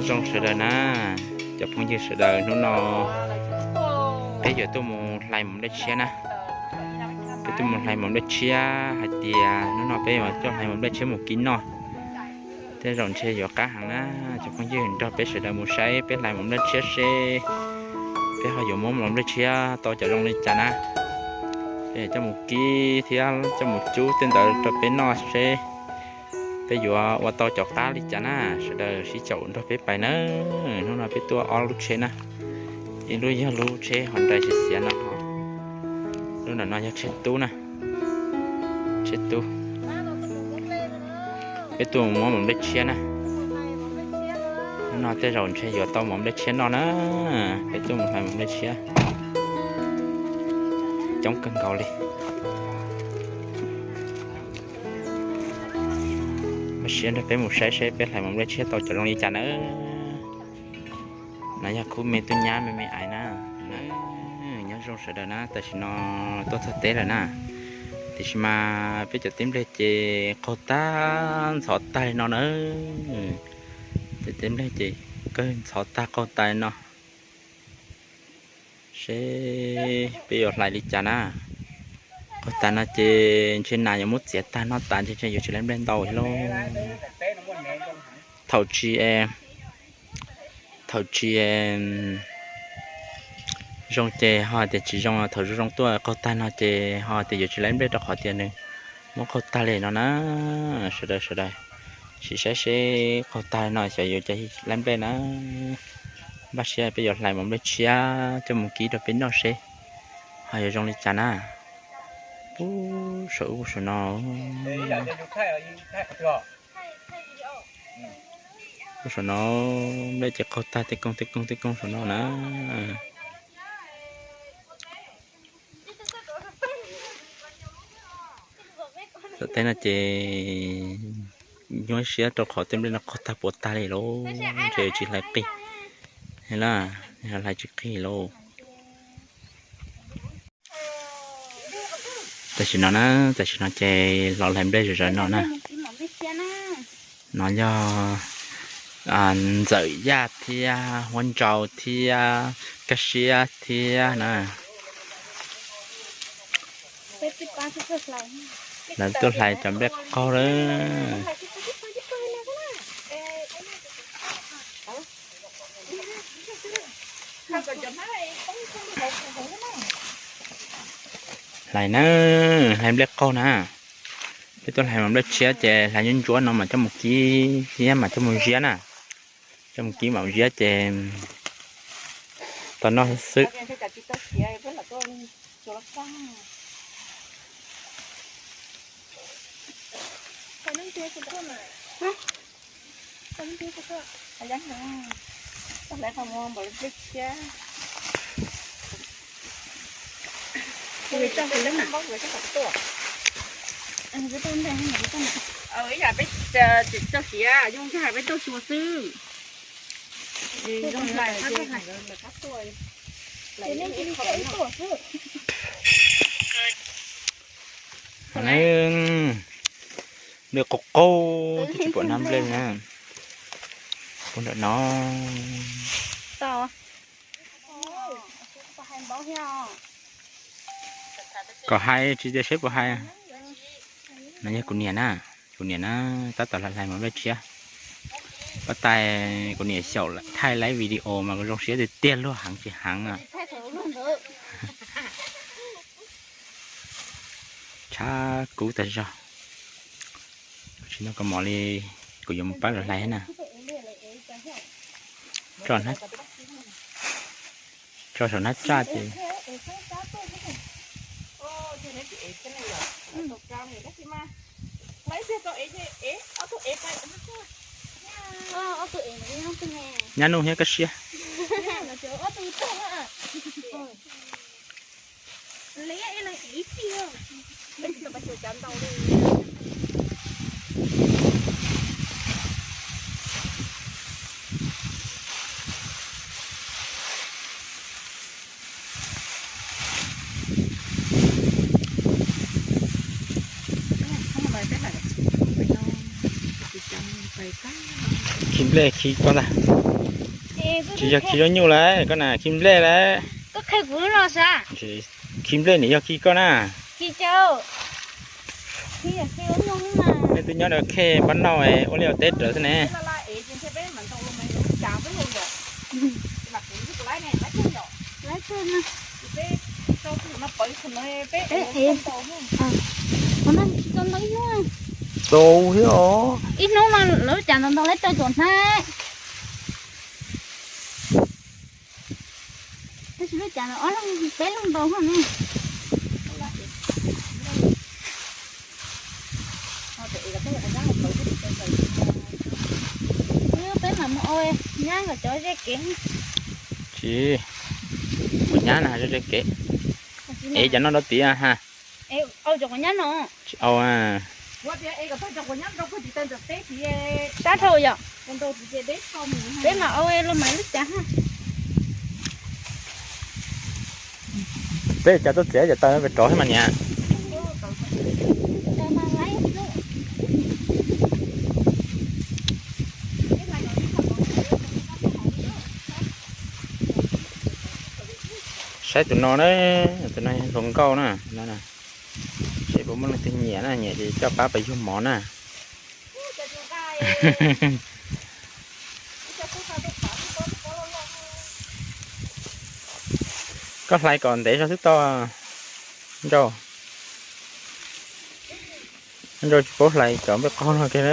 Zoo sawv daws na, cov phooj ywg sawv daws, hnub no peb yuav tuaj mus hlais mov nplej tshiab na. Peb tuaj mus hlais mov nplej tshiab hais tias hnub no peb yuav tuaj hlais mov nplej tshiab mus kib noj. Tej zaum ntshe yuav qab heev na, cov phooj ywg nrog peb sawv daws mus saib peb hlais mov nplej tshiab seb peb ho yuav muab mov nplej tshiab tau cov zoo li cas na. Peb coj mus kib thiab coj mus cub tej ntawd rau peb noj seb peb yuav ua tau cov qab li cas na. Sawv daws sib caum nrog peb pais na. Hnub no peb tuaj ob lub tsheb na, ib lub yog lub tsheb Hyundai xiav xiav no, lub ntawm no yog tsheb tub na, tsheb tub. Peb tuaj mus muab mov nplej tshiab na. Hnub no tej zaum ntshe yuav tau mov nplej tshiab noj na. Peb tuaj mus hlais mov nplej tshiab coob kawg nkaus li. Npaj siab nrog peb mus saib seb peb hlais mov nplej tshiab tau cov zoo li cas na. No yog khub me tub nyab me me ais na. Nyob zoo sawv daws na, tam sim no tuaj txog teb lawm na. Tiam sis mas peb cov teb nplej ces qaug tag ntxhov tag li no na. Cov teb nplej ces kawg ntxhov tag qaug tag li no. Seb peb yuav hlais li cas na. Qaug tag no ces ntshe nas yuav muab txiav tag noj tas ntshe yuav tsis laib nplej ntau thiab lauj. Thaum tsis, thaum tsis zoo ces ho tias tsis zoo, thaum zoo zoo tuaj qaug tag no ces ho tias yuav tsis laib nplej rau qhov tias nws muab qaug tag li no na. Sawv daws sawv daws sim saib seb qaug tag no xyov yuav cas laib nplej na. Npaj siab peb yuav hlais mov nplej tshiab coj mus kib rau peb noj seb ho yuav zoo li cas na. Pub saum ub saum no, ub saum no, nplej ces qaug tag tej koog tej koog tej koog saum no na. Tom teb no ces nyuaj siab rau qhov tej nplej no qaug tag puas tag li lauj, ntshe tsis hlais qig. Hlais tsis qig lauj. Tam sim no na, tam sim no ces los hlais nplej zom zaws no na. No yog ntxawm yaj thiab huab ntsau thiab kaj siab thiab na. Lawv tuaj hlais cov nplej qaug lawm. Hlais na, hlais nplej qaug na. Peb tuaj hlais mas nplej tshiab ces hlais ntsuab ntsuab no mas coj mus kib thiab mas coj mus ziab na. Coj mus kib mam ziab ces tau noj xwb. Ib yam peb tsis tau siav, zoo yog peb tau xyuas xwb. Nplej qaug qaug twb tsis pom nab nplej na. Puag nram no. Kom hais tsis tias seb puas hais. No yog kuv niam na, kuv niam na, tab tom hlais mas nplej tshiab. Pab tais kuv niam xyaum thaij laiv video mas kuv zoo siab tiag tiag, luag heev tsis heev na. Tshab kub tas zog. Tsis no kos mos li, kuv yuav mus pab lawv hlais na. Tso saum nab tsaj ces. Nyab Nuj thiab Kab Siab. Khi nplej khi koj ntag. Tsis yog khi zaub nyuj lawm, koj na khi nplej lawm. Khi nplej nim yog khi koj na. Nej twb nyob rau khej npab nauj ua liaj ua teb raws xwb ne. Tau thiab os. Ib hnub no lawv cas ntau ntau lawv rau caum hnab. Tab sis lub cas ob leeg peb leeg ntau hos ne. Peb mam mus ua nyab kom cov ze kev. Tsis, ua nyab na, ze kev. Es cov no rau tiag ha. Tsis au. Sab dhau yom. Peb mam ua los mas lub cas ha. Peb cas tuaj txiav cov taws pem rov thiab mas niam. Saib tus no na, tus no yog hluas nkauj na, seb puas muaj leej twg nyiam na, nyiam ces coj pab pab yug mov na. Koj hlais kom ntev zog xwb tau, Ntsauj. Ntsauj tsis paub hlais cov npej qaug no kiag,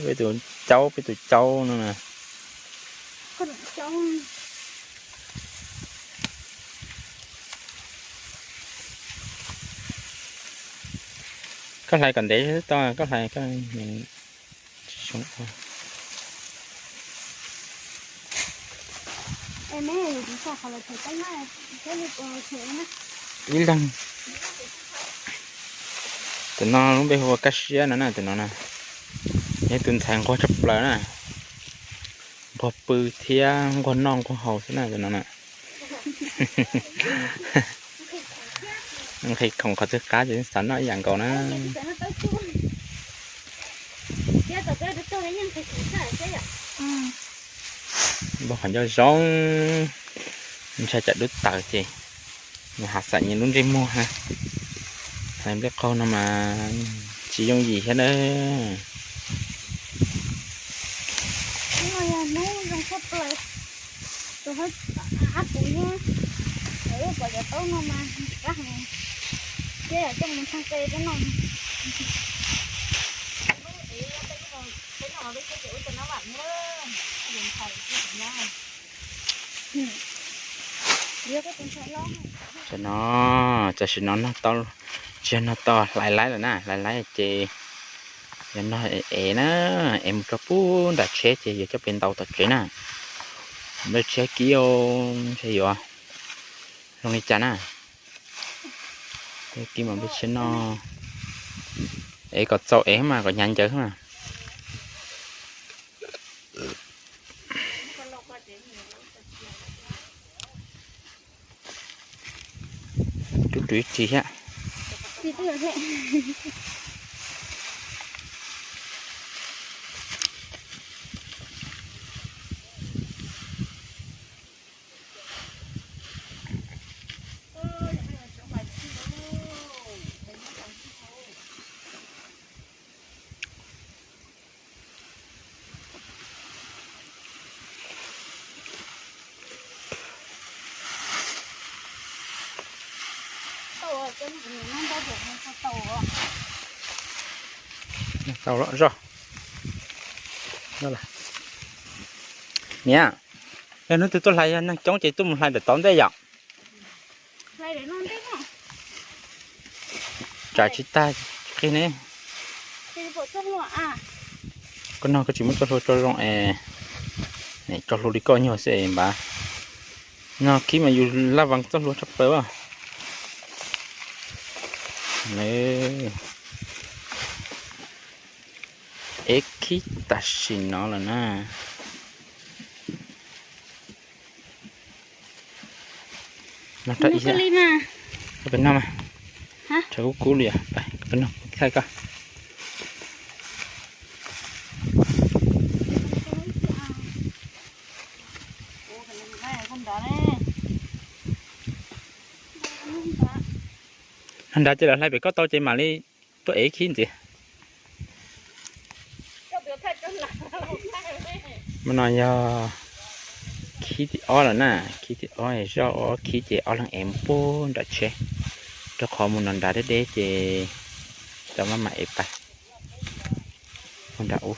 peb tus caub, peb tus caub no na. Koj hlais kom ntev xwb tau, koj hlais. Ib leeg. Tus no lub npe hu ua Kaj Siab no na, tus no na. Yog tus ntxhais nquag tshaj plaws na. Nquag pw thiab nquag noj nquag haus xwb na tus no na. Nqhis khoom qhov twg qab ces xav noj ib yam nkaus na. Npog qhov ncauj zoo, ntshai tsam dub taws ces nws hav xam nyias lub ntsej muag na. Hlais nplej qaug no mas tsis yooj yim thiab na. Tam no, tam sim no noj tau, tsis yog noj tau hlais laib lawm na, hlais laib ces yog noj ev na, ev mus rau pub nram tsheb ces yuav coj pem ntaus tom tsev na. Npawg tshiab kib, ntshe yuav zoo li cas na. Kib mas npawg tshiab noj, ev kom txaus ev mas kom hnyav ncaws mas. Rub rub ib rig thiab. Tau los zog. Niam, yog hnub twg tuaj hlais yog neeg coob ces tuaj mus hlais ntawm tod ntej yom. Tsam tsis tag qig ne. Koj no koj tsis muab txoj hlua tso zoo es, tso hlua li koj nyuag xwb npav. No khib mas yus laj vas txoj hlua tshaj plaws. Ev khib tam sim no lawm na. Noj rau ib, peb noj mas. Tshav kub kub li, peb noj thaij koj. Nrad ces lawv hlais pem koj tau ces mam li tuaj ev khib ntxiv. Mas no yog khib thib ob lawm na, khib thib ob zoj ob khib ces ob leeg ev mus puag nram tsheb, rau qhov mus no nrad deb deb ces cov maj mam ev pais puag nram ub.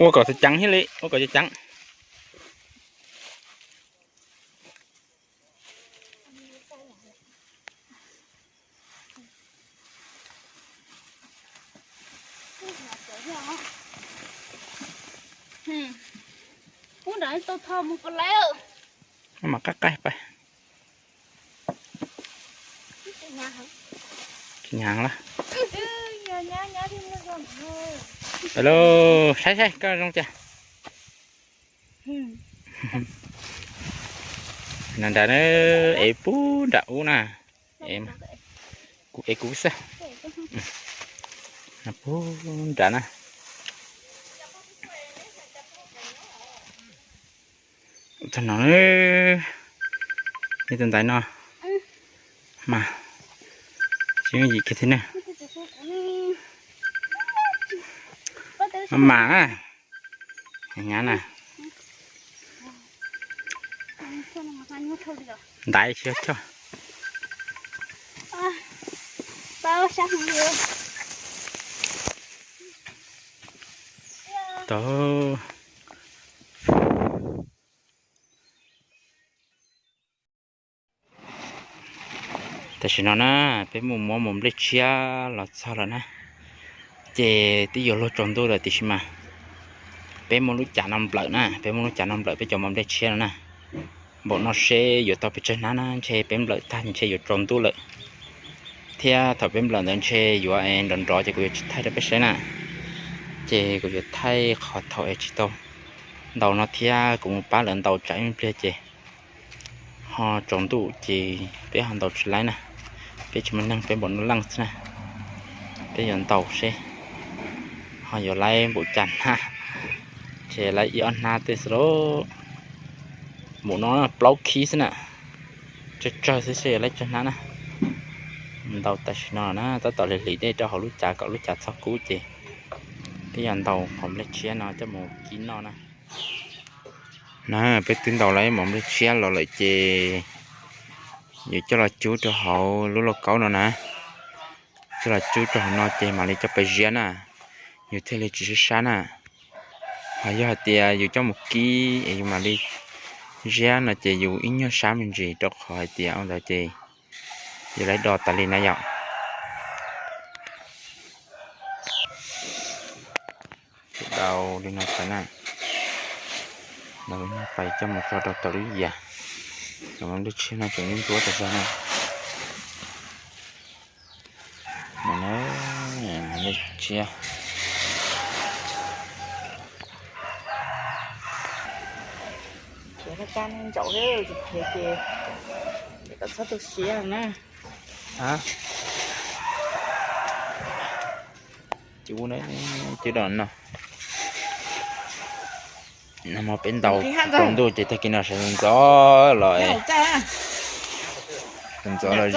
Ua kom txav ceev thiaj li, ua kom txav ceev. Ub, nram tau tho mus puas laiv. Mam qab qaij pais. Nyaav lawm. Alo, saib saib koj zoo cas. Nrad na, ev puag nram ub na. Kuv ev kuv xwb. Puag nrad na. Txog no, ib tug ntaiv no mas tsis yooj yim kiag thiab ne. Mas mas na, nyaav na. Ntaiv tsis yog choj. Tau. Tam sim no na, peb mus muab mos nplej tshiab los txog lawm na, ces twb yuav luag tsaus ntuj lawm tiam sis mas peb muab lub cav no nplawm na, peb muab lub cav no nplawm peb cov mos nplej tshiab no na. Npaum no seb yuav tau pes tsawg hnab na, ntshe peb nplawm tag ntshe yuav tsaus ntuj lawm, thiab thaum peb nplawm ntawd ntshe yuav nrov nrov ces kuv yuav tsis thaij rau peb saib na. Ces kuv yuav thaij qhov thaum es tsis tau ntaus no thiab kuv mus pab lawv ntaus tsam ib pliag ces ho tsaus ntuj ces peb ho ntaus tsis laib na. Peb tsis muaj neeg, peb npaum no leej xwb na. Peb yuav ntaus seb ho yuav laib npaum cas hnab, ces laib ib ob hnab tej xwb lauj. Npaum no plaub khib xwb na, tsawg tsawg xwb seb yuav laib tsawg hnab na. Ntaus tam sim no na, tab tom hliv hliv dej rau hauv lub cav kom lub cav txhob kub ces peb yuav ntaus mos nplej tshiab no coj mus kib noj na. Na, peb twb ntaus laib mos nplej tshiab los lawm ces yuav coj los cub rau hauv lub lauj kaub no na. Coj los cub rau hauv no ces mam li coj pais ziab na, yus thiaj li tsis sib sab na. Ho yog hais tias yus coj mus kib es yus mam li ziab no ces yus ib nyuag sab me ntsis rau qhov hais tias ua ntawd ces yus laib do tas li na yom. Ces dau li no pais na, dau li no pais coj mus tso rau tom lub yias, mos nplej tshiab no tseem ntsuab tas zog na. Mos nplej tshiab. Khiav kab ntsaum, khiav ces kom txhob tu siab na. Ces ub, ces do no, no mas peb ntaus tsaus ntuj ces tag kis no sawv ntxov los, sawv ntxov los,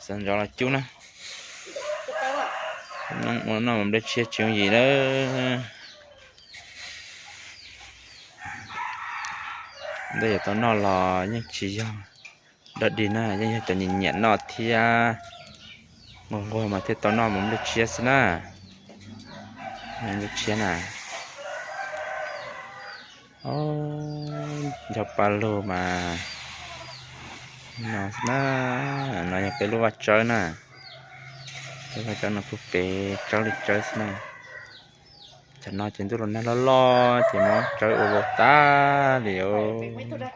sawv ntxov los cub na. Ua no mas nplej tshiab tsis yooj yim lawm. Ntawd yuav tau noj los yeej tsis yog dog dig na, yeej yog cov nyiam nyiam noj thiab nquag nquag mas thiaj tau noj mos nplej tshiab xwb na. Nplej tshiab na. Ob, nco pa lug mas. No xwb na, no yog peb lub vaj tsawb na. Peb vaj tsawb no puag pem tsawb li tsawb xwb na. Tam no ces ntuj los nag loj loj ces muab tsawb ua vau tag li os.